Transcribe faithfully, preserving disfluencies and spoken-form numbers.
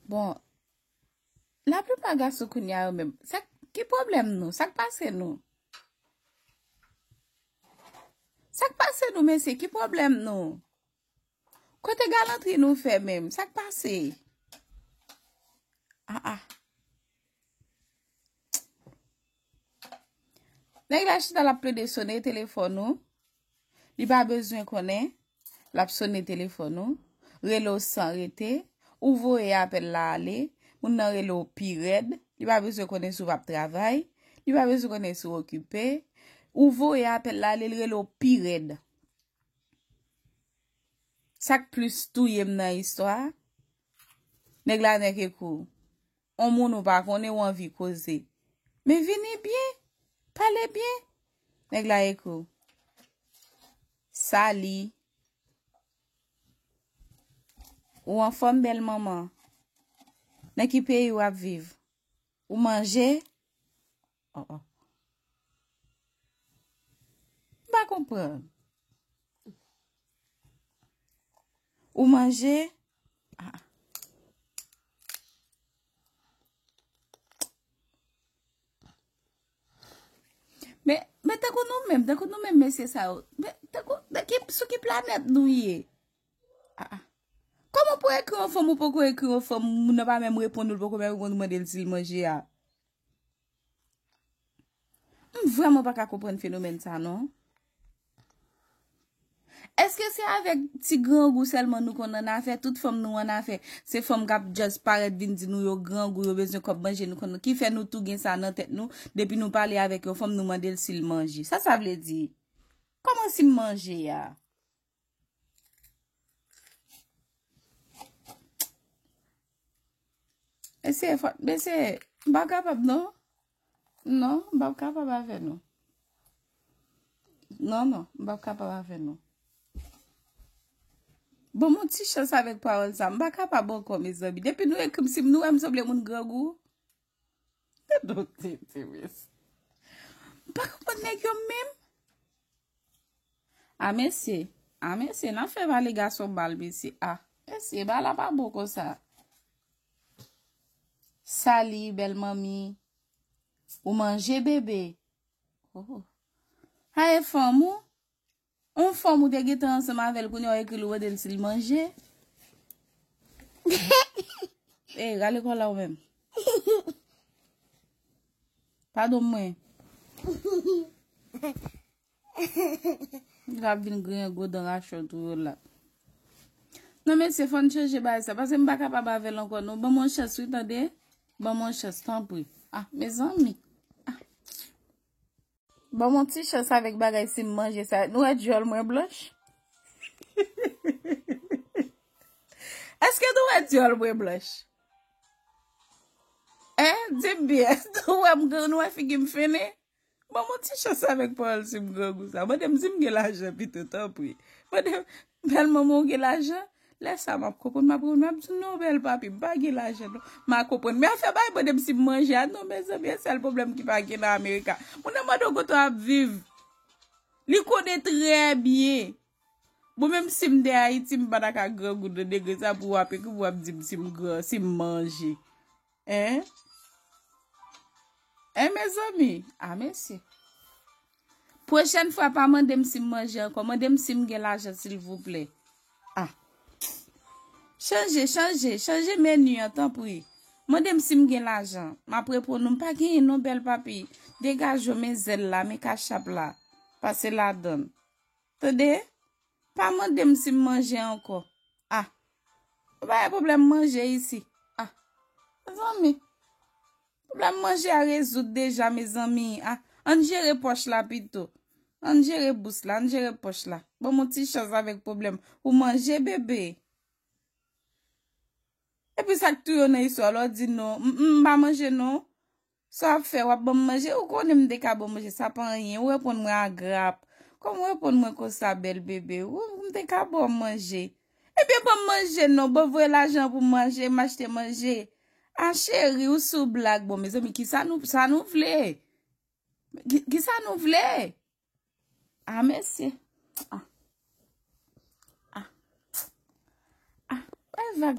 Bon, laplipa gason kounye a yo menm. Sa k- ki pwoblèm nou? Sa k pase nou? Sa k pase nou, mesye? Ki pwoblèm nou? Kote galantri nou fè menm? Sa k pase? Ah, ah. Nèg la chita, l ap plede sone telefòn ou. Li pa bezwen konnen. L ap sone telefòn ou. Rele w san rete. Ou voye apèl la ale. Moun nan rele w pi rèd. Li pa bezwen konnen si w p ap travay. Li pa bezwen konnen si w okipe. Ou voye apèl la ale, l rele w pi rèd. Sa k plis touye m nan istwa a, nèg la nèk ekou. On moun ou pa konnen, ou anvi koze. Men vini byen, pale byen. Nèg la ekou. Sali. Ou anfòm, bèl manman? Nan ki peyi w ap viv? Ou manje? Oh, oh. M pa konprann. Ou manje? Ah. Men, men tankou nou menm, tankou nou menm mesye sa yo. Men tankou, nan ki, sou ki planèt nou ye? Ah, ah. Kòman pou ekri yon fanm, ou poko ekri yon fanm, moun nan pa menm reponn ou, l poko menm reponn ou, mande l si l manje a? M vrèman pa ka konprann fenomèn sa non. Èske se avèk ti grangou sèlman nou konn annafè? Tout fanm nou annafè. Se fanm k ap just parèt vin di nou yo grangou, yo bezwen kòb manje, nou konn ki fè nou tou gen sa nan tèt nou. Depi nou pale avèk yon fanm, nou mande l si l manje. Sa sa vle di? Kòman si m manje a? Mesye, fò, mesye, m pa kapab non. Non, m pa kapab avè nou. Non, non, m pa kapab avè nou. Ban m yon ti chans avèk pawòl sa. M pa kapab ankò, mezanmi. Depi nou ekri m, si nou wè m sanble moun grangou. Tande, tande, mesye. M pa konprann nèg yo menm. A mesye, a mesye, n ap fè pale gason mal, mesye. A, mesye, bagay la pa bon konsa. Sali, bèl manmi. Ou manje, bebe? Oh. A e fanm ou? On fanm ou te gentan ansanm avè l, kounye a w ekri l, ou mande l si l manje? Ey, rale kò la ou menm. Padon mwen. L ap vin griyen gwo dan rache w tou yo la. Non, mesye, fò n chanje bagay sa, paske m pa kapab avè l ankò non. Ban m yon chans, wi, tande. Ban m yon chans, tanpri. Ah, mezanmi. Ah. Ban m yon ti chans avèk bagay si m manje sa. Nou wè dyòl mwen blanch? Èske nou wè dyòl mwen blanch? Hein? Di m byen, èske nou wè m gran, nou wè figi m fennen? Ban m yon ti chans avèk pawòl si m grangou sa. Mande m si m gen lajan pito, tanpri. Mande m, bèl manman, ou gen lajan? Lè sa m ap konprann, m ap konprann, m ap di non, bèl papi, m pa gen lajan non. M a konprann. Men afè bay mande m si m manje a non, mezanmi, e sèl pwoblèm ki pa gen nan Amerika. Moun nan mande w kote w ap viv. Li konnen trè byen. Bon, menm si m te Ayiti, m pa ta ka grangou nan degre sa pou w ap ekri, pou w ap di m si m gran, si m manje. Hein? Hein, mezanmi? A, mesye. Pwochèn fwa, pa mande m si m manje ankò. Mande m si m gen lajan, silvouplè. Ah. Chanje, chanje, chanje meni an, tanpri. Mande m si m gen lajan. M ap reponn ou, m pa genyen non, bèl papi. Degaje w, men zèl la, men kachap la. Pase ladann. Tande? Pa mande m si m manje ankò. Ah. Ou pa gen pwoblèm manje isi. Ah. Mezanmi. Pwoblèm manje a rezoud deja, mezanmi. Ah. Ann jere pòch la pito. Ann jere bous la, ann jere pòch la. Ban m yon ti chans avèk pwoblèm. Ou manje, bebe? Epi sa k touye w nan istwa, lè w di non, m, m, m pa manje non. Sa w ap fè, w ap ban m manje? Ou konnen m te ka ba w manje, sa pa anyen. Ou reponn mwen a grap. Kòman w reponn mwen konsa, bèl bebe? Ou, m te ka ba w manje. Ebyen, ban m manje non. Bon, voye lajan pou m manje, m achte manje. A, cheri, ou sou blag. Bon, mezanmi, kisa nou, sa nou vle? Ki, kisa nou vle? A, mesye. Ah. Ah. Ah, bay vag.